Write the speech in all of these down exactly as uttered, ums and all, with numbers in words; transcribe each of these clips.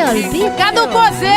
Gade yon koze!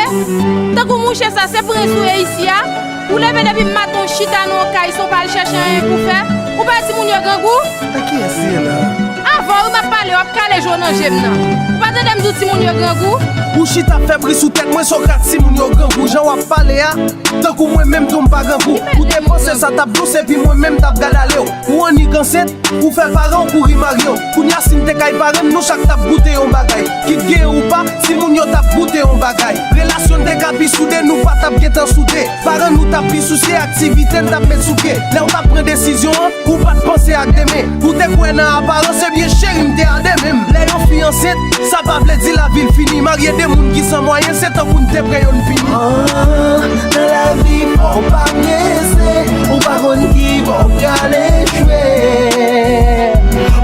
Tankou mouche sa, se prens ou ye isi a? Ou leve depi maten, w chita nan yon kay san w pa al chèche anyen pou fè? Ou pa wè timoun yo grangou? A kiyès li ye la? Avè w wi m ap pale, w ap kale je w nan je m nan. Ou pa tande m di w timoun yo grangou? Ou chita fè bri sou tèt mwen, Sokrat, timoun yo grangou. Jan w ap pale a, tankou mwen menm tou m pa grangou. Ou te panse sa t ap dous, epi mwen menm t ap gad ale w. Ou annik ansent, ou fè paran w kouri marye w. Kounya si n te kay parenn, nou chak t ap goute yon bagay. Kit genyen ou pa, timoun yo t ap goute yon bagay. Relasyon n te ka pi soude, nou pa t ap gentan soude. Paran nou t ap pi sousye aktivite n t ap met sou pye. Lè w t ap pran desizyon an, ou pa t panse ak demen. Ou te kwè nan aparans, ebyen cheri m te a demen m. Lè yon fi ansent, sa pa vle di lavi l fini. Marye de moun ki san mwayen, se tankou n te pre yo n pini. Ah, nan lavi fò w pa prese, ou pa konn ki bò w prale jwe.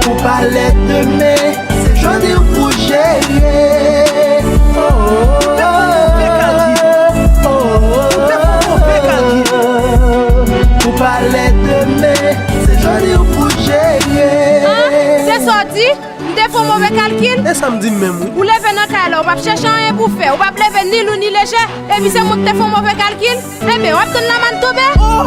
Ou pa lè demen, se jodi w pou jere. Oh, oh, oh, oh, oh. Ou pa lè demen, se jodi w pou jere. Ah, se sa w di? M te fè yon move kalkil? E sa m di menm wi. Ou leve nan kay la, ou p ap chèche anyen pou fè, ou p ap leve ni lou ni lejè, epi se mwen ki te fè yon move kalkil? Enben, w ap tann lamann tonbe. Oh!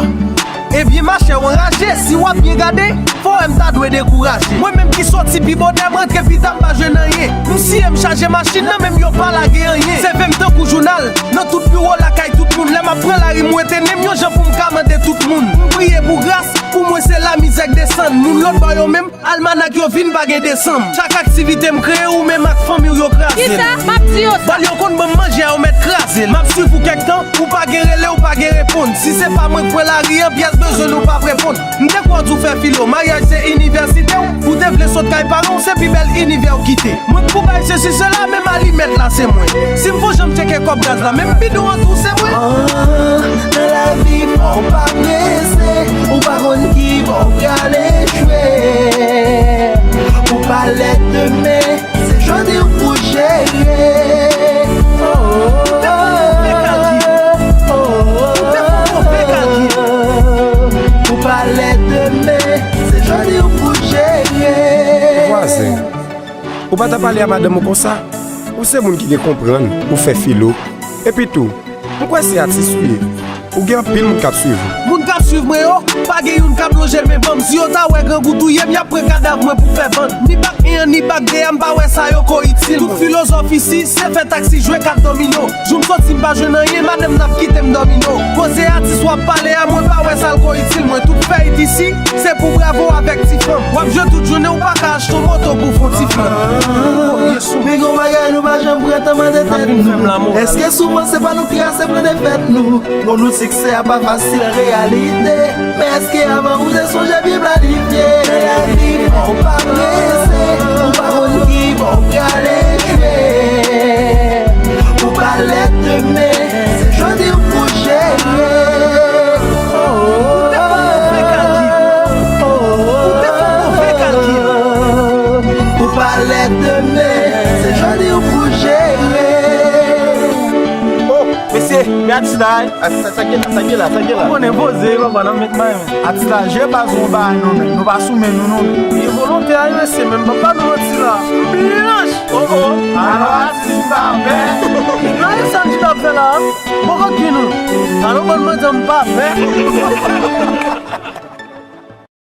Ebyen machè w anraje, si w ap byen gade, fò wè m ta dwe dekouraje. Mwen menm ki sòti pi bonè, m rantre pi ta m pa jwenn anyen. M siye m chaje machin nan, menm yo pa lage anyen. Sève m tankou jounal, nan tout biwo lakay tout moun. Lè m ap pran lari m wete nen m yon jan pou m ka mande tout moun. M priye pou gras, pou mwen se lamizè k desann. Moun lòtbò yo menm, almanak yo vin pa gen desanm. Chak aktivite m kreye ou menm ak fanmi w yo kraze l. Kisa? M ap di yo sa. Bal yo konn ban m manje a yo mèt kraze l. M ap swiv ou kèk tan, ou pa gen rele, ou pa gen reponn. Si se pa mwen k pran lari an, pyès bezwen nou p ap reponn. M te kwè w di w fè filo, maryaj se inivèsite w. Ou te vle sot kay paran w, se pi bèl inivè w kite. Mwen k pou bay sesi sela, menm alimèt la se mwen. Si m fò janm tcheke kòb gaz la, menm bidon an tou se mwen. Ah, nan lavi fò w pa prese, ou pa konn ki bò w prale jwe. Ou pa lè demen, se jodi w pou jere. Oh, oh, oh, oh, oh. Ou pa lè demen, se jodi w pou jere. Vwazen, ou pa ta pale a madanm ou konsa? Ou se moun ki gen konprann, ou fè filo. Epi tou, m kwè se atis ou ye. Ou gen anpil moun k ap swiv ou. Moun k ap swiv mwen yo, pa gen youn k ap lonje men ban m. Si yo ta wè grangou touye m, y ap pran kadav mwen pou fè vann. Ni bak en an, ni bak de a, m pa wè sa yo ko itil mwen. Tout filozòf isi, se fè taksi, jwe kat domino. Jou m soti m pa jwenn anyen, madanm nan ap kite m dòmino. Koze atis w ap pale a, mwen pa wè sa l ko itil mwen. Tout fèy isi, se pou bravo avèk ti fanm. W ap jwe tout jounen, ou pa ka achte yon moto pou fè yon ti flann. Men gon bagay nou pa janm pran tan mande tèt nou. Èske souvan se pa nou ki rase pran defèt nou? Bon, nou siksè a pa fasil an reyalite. Men èske avan ou te sonje byen planifye? Nan lavi fò w pa prese, ou pa konn ki bò w prale jwe. Ou pa lè demen, se jodi w pou jere. Oh, oh, oh, oh, oh. Ou pa lè demen, se jodi w pou jere. Oh, mesye, men atis la, ey. Atis la, sa gen la, sa gen la, sa gen la. Ou konnen poze, papa, nan met may, men. Atis la, je pa sou yon bagay, non, men. Nou pa sou men nou, non, men. Li volonte a, mesye, men m pa ba nou manti la. Blanch! Oh, oh. Alò, atis, m pa pè. Gade sa m di t ap fè la, a. Poko ki nou. Alò, bann manti, m pa pè.